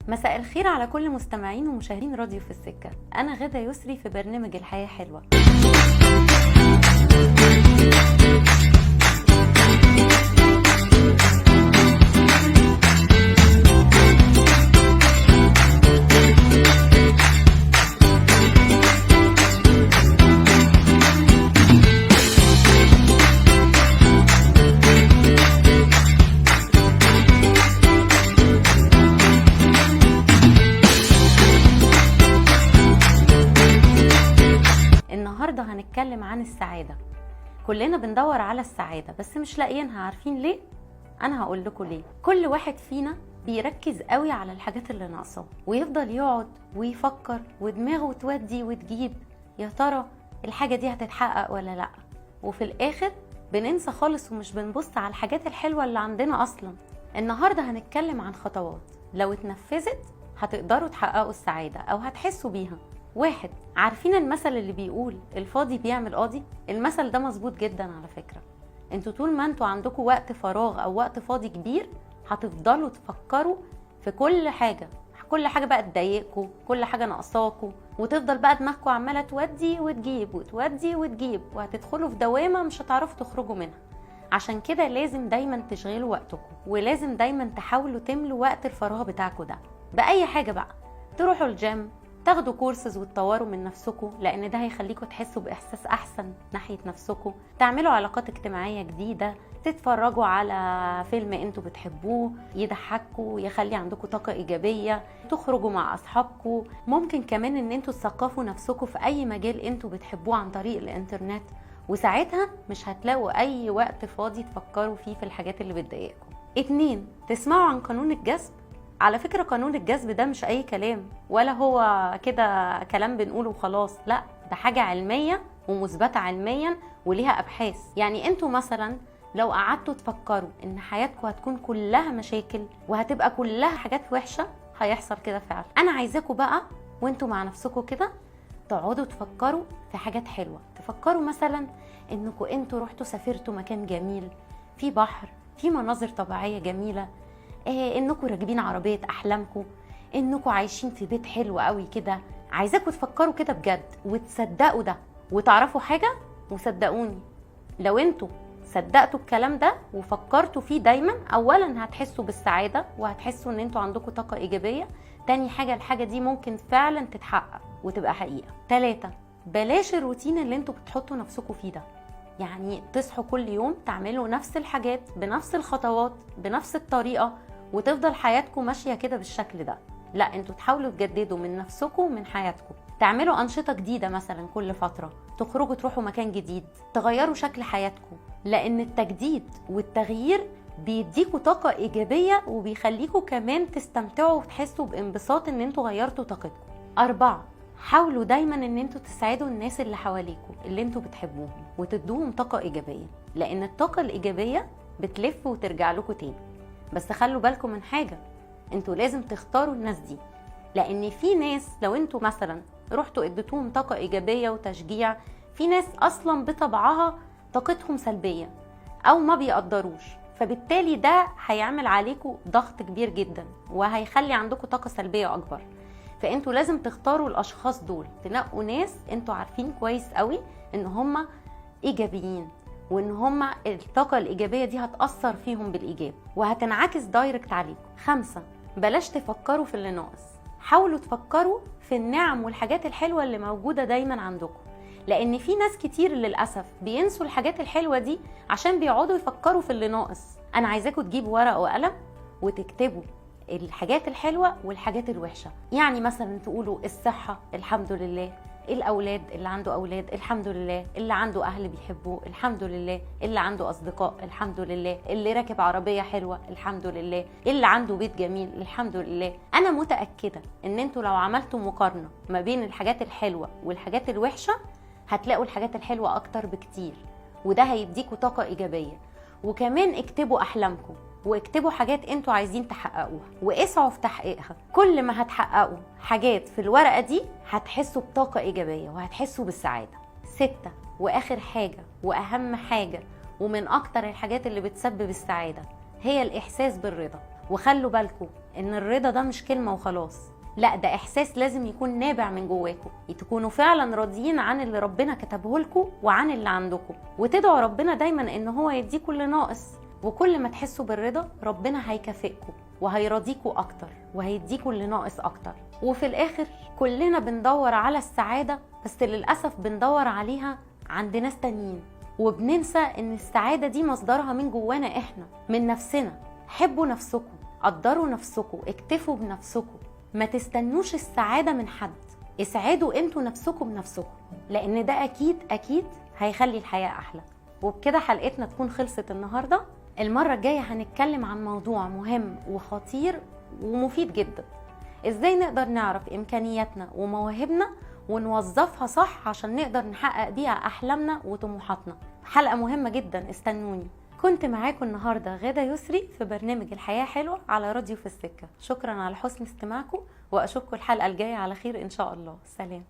مساء الخير على كل مستمعين ومشاهدين راديو في السكة. أنا غادة يسري في برنامج الحياة حلوة. النهاردة هنتكلم عن السعادة. كلنا بندور على السعادة بس مش لاقيينها، عارفين ليه؟ أنا هقول لكم ليه. كل واحد فينا بيركز قوي على الحاجات اللي ناقصاه ويفضل يقعد ويفكر ودماغه تودي وتجيب، يا ترى الحاجة دي هتتحقق ولا لأ، وفي الآخر بننسى خالص ومش بنبص على الحاجات الحلوة اللي عندنا أصلا. النهاردة هنتكلم عن خطوات لو اتنفذت هتقدروا تحققوا السعادة أو هتحسوا بيها. واحد، عارفين المثل اللي بيقول الفاضي بيعمل قاضي؟ المثل ده مظبوط جدا على فكرة. انتوا طول ما انتوا عندكم وقت فراغ او وقت فاضي كبير هتفضلوا تفكروا في كل حاجة، كل حاجة بقى تضايقكم، كل حاجة ناقصاكم، وتفضل بقى دماغكم عمالة تودي وتجيب وتودي وتجيب، وهتدخلوا في دوامة مش هتعرفوا تخرجوا منها. عشان كده لازم دايما تشغلوا وقتكم، ولازم دايما تحاولوا تملوا وقت الفراغ بتاعكم ده بأي حاجة بقى، تروحوا الجيم، تاخدوا كورسز وتطوروا من نفسكم لان ده هيخليكم تحسوا باحساس احسن ناحية نفسكم، تعملوا علاقات اجتماعية جديدة، تتفرجوا على فيلم انتوا بتحبوه يضحكوا يخلي عندكم طاقة ايجابية، تخرجوا مع اصحابكم. ممكن كمان ان انتوا تثقفوا نفسكم في اي مجال انتوا بتحبوه عن طريق الانترنت، وساعتها مش هتلاقوا اي وقت فاضي تفكروا فيه في الحاجات اللي بتضايقكم. 2، تسمعوا عن قانون الجذب. على فكرة قانون الجذب ده مش أي كلام، ولا هو كده كلام بنقوله وخلاص، لا ده حاجة علمية ومثبتة علميا وليها أبحاث. يعني انتوا مثلا لو قعدتوا تفكروا إن حياتكم هتكون كلها مشاكل وهتبقى كلها حاجات وحشة، هيحصل كده فعلا. أنا عايزاكم بقى وانتوا مع نفسكم كده تقعدوا تفكروا في حاجات حلوة. تفكروا مثلا إنكم انتوا رحتوا سافرتوا مكان جميل، في بحر، في مناظر طبيعية جميلة، انكم راكبين عربية احلامكم، انكم عايشين في بيت حلو قوي كده. عايزاكم تفكروا كده بجد وتصدقوا ده وتعرفوا حاجة، وصدقوني لو انتوا صدقتوا الكلام ده وفكرتوا فيه دايما، اولا هتحسوا بالسعادة وهتحسوا ان انتوا عندكم طاقة ايجابية، تاني حاجة الحاجة دي ممكن فعلا تتحقق وتبقى حقيقة. 3، بلاش الروتين اللي انتوا بتحطوا نفسكم فيه ده، يعني تصحوا كل يوم تعملوا نفس الحاجات بنفس الخطوات بنفس الطريقة وتفضل حياتكم ماشية كده بالشكل ده. لا، انتوا تحاولوا تجددوا من نفسكم ومن حياتكم، تعملوا أنشطة جديدة مثلا كل فترة، تخرجوا تروحوا مكان جديد، تغيروا شكل حياتكم، لأن التجديد والتغيير بيديكوا طاقة إيجابية وبيخليكوا كمان تستمتعوا وتحسوا بانبساط ان انتوا غيرتوا طاقتكم. 4، حاولوا دايما ان انتوا تساعدوا الناس اللي حواليكوا اللي انتوا بتحبوهم وتدوهم طاقة إيجابية، لأن الطاقة الإيجابية بتلف وترجع لكم تاني. بس خلوا بالكم من حاجة، انتوا لازم تختاروا الناس دي، لان في ناس لو انتوا مثلا رحتوا اديتوهم طاقة ايجابية وتشجيع، في ناس اصلا بطبعها طاقتهم سلبية او ما بيقدروش، فبالتالي ده هيعمل عليكم ضغط كبير جدا وهيخلي عندكم طاقة سلبية اكبر. فانتوا لازم تختاروا الاشخاص دول، تنقوا ناس انتوا عارفين كويس قوي ان هم ايجابيين وان هما الطاقة الإيجابية دي هتأثر فيهم بالإيجاب وهتنعكس direct عليكم. 5، بلاش تفكروا في اللي ناقص، حاولوا تفكروا في النعم والحاجات الحلوة اللي موجودة دايما عندكم، لأن في ناس كتير للأسف بينسوا الحاجات الحلوة دي عشان بيقعدوا يفكروا في اللي ناقص. أنا عايزاكم تجيبوا ورقة وقلم وتكتبوا الحاجات الحلوة والحاجات الوحشة. يعني مثلا تقولوا الصحة الحمد لله، الأولاد اللي عنده أولاد الحمد لله، اللي عنده أهل بيحبوه الحمد لله، اللي عنده أصدقاء الحمد لله، اللي راكب عربية حلوة الحمد لله، اللي عنده بيت جميل الحمد لله. أنا متأكدة إن أنتوا لو عملتوا مقارنة ما بين الحاجات الحلوة والحاجات الوحشة هتلاقوا الحاجات الحلوة أكتر بكتير، وده هيديكوا طاقة إيجابية. وكمان اكتبوا أحلامكم واكتبوا حاجات انتوا عايزين تحققوها واسعوا في تحقيقها. كل ما هتحققوا حاجات في الورقة دي هتحسوا بطاقة إيجابية وهتحسوا بالسعادة. 6، وآخر حاجة وأهم حاجة ومن أكتر الحاجات اللي بتسبب السعادة هي الإحساس بالرضا. وخلوا بالكم ان الرضا ده مش كلمة وخلاص، لا ده احساس لازم يكون نابع من جواكم، تكونوا فعلا راضيين عن اللي ربنا كتبه لكم وعن اللي عندكم، وتدعوا ربنا دايما ان هو يديكم اللي ناقص. وكل ما تحسوا بالرضا ربنا هيكافئكم وهيرضيكوا اكتر وهيديكوا اللي ناقص اكتر. وفي الاخر كلنا بندور على السعادة، بس للأسف بندور عليها عند ناس تانيين، وبننسى ان السعادة دي مصدرها من جوانا احنا، من نفسنا. حبوا نفسكم، قدروا نفسكم، اكتفوا بنفسكم، ما تستنوش السعادة من حد، اسعدوا انتوا نفسكم بنفسكم، لان ده اكيد اكيد هيخلي الحياة احلى. وبكده حلقتنا تكون خلصت النهاردة. المرة الجاية هنتكلم عن موضوع مهم وخطير ومفيد جدا، ازاي نقدر نعرف امكانياتنا ومواهبنا ونوظفها صح عشان نقدر نحقق بيها احلامنا وطموحاتنا. حلقة مهمة جدا، استنوني. كنت معاكم النهاردة غادة يسري في برنامج الحياة حلوة على راديو في السكة. شكرا على حسن استماعكم، واشوفكم الحلقة الجاية على خير ان شاء الله. سلام.